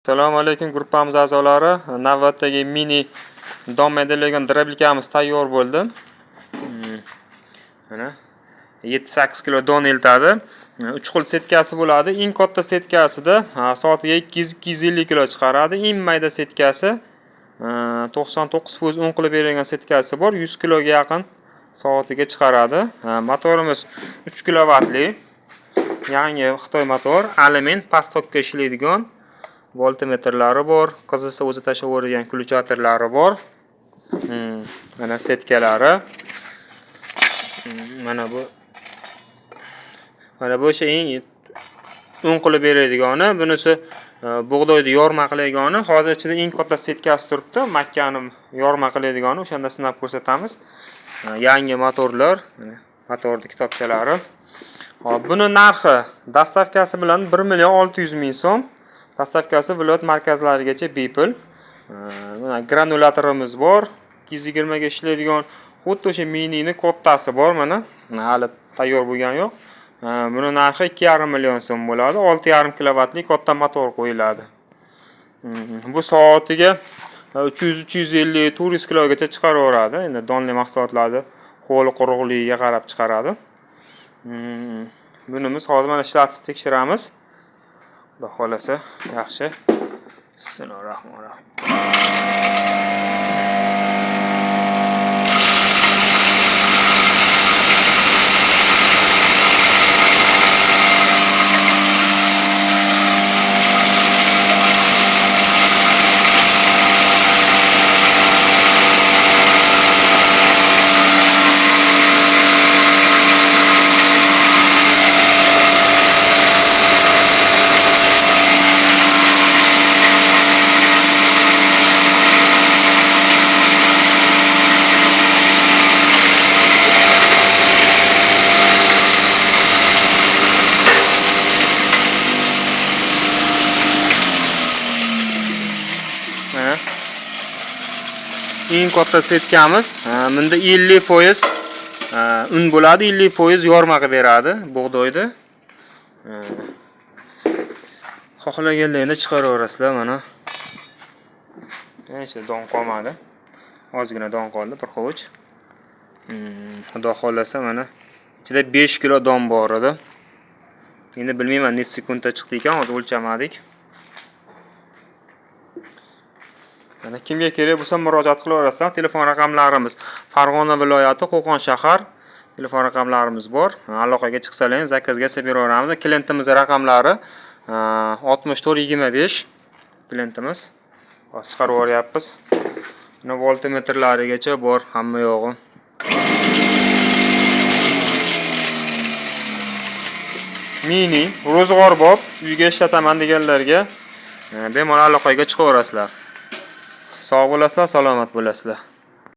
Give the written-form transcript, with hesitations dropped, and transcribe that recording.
Assalomu alaykum gruppamiz a'zolari. Navbatdagi mini don maydalaydigan drobilkamiz tayyor bo'ldi. Mana 7-8 kilo don eltadi. 3 xil setkasi bo'ladi. Eng katta setkasida soatiga 200-250 kilo chiqaradi. Eng mayda setkasi 99% un qilib berilgan setkasi bor, 100 kiloga yaqin soatiga chiqaradi. Motorimiz 3 kilovatli. Yangi Xitoy motor, alumin, past tokka ishlaydigan voltmetrlari bor, qizisa o'zi tashlaveradigan включаторlari bor. Mana setkalari. Mana bu o'sha eng un qilib beradigani, bunisi bug'doyni yorma qiladigani. Hozir ichida eng katta setkasi turibdi, makkani yorma qiladigani, o'shanda sinab ko'rsatamiz. Yangi motorlar, mana motorning kitobchalari. Hop, buni narxi dastavkasi bilan 1 million 600 ming so'm. Dastavkasi viloyat markazlarigacha bepul. Mana granulatorimiz bor, 220 ga ishlaydigan, xuddi o'sha minini kattasi bor mana. Hali tayyor bo'lgani yo'q. Buni narxi 2,5 million so'm bo'ladi. 6,5 kilovatli katta motor qo'yiladi. Bu soatiga 300, 350, 400 kilogacha chiqaraveradi. Endi donli mahsulotlarni ho'l quruqligiga qarab chiqaradi. Bunimiz hozir mana ishlatib tekshiramiz. Xudo xolasa, yaxshi. Bismillahirrohmanirrohim. Eng katta setkamiz, bunda 50% un bo'ladi, 50% yorma qilib beradi bug'doyni. Xohlaganda endi chiqaraverasizlar mana. Ichida don qolmadi. Ozgina don qoldi, bir hovuch. Xudo xolasa mana ichida 5 kilo don bor edi. Endi bilmayman necha sekundda chiqdi ekan, hozir o'lchamadik. Mana kimga kerak bo'lsa murojaat qilaverasizlar. Telefon raqamlarimiz Farg'ona viloyati, Qo'qon shahar telefon raqamlarimiz bor. Aloqaga chiqsalar zakazga beraveramiz. Klientimiz raqamlari 64 25 klientimiz. Hozir chiqarib yuboryapmiz. Mana voltmetrlarigacha bor, hamma yog'i. Mini ro'zg'orbob uyga ishlataman deganlarga bemalol aloqaga chiqaverasizlar. Sog' bo'lasizlar, salomat bo'lasizlar.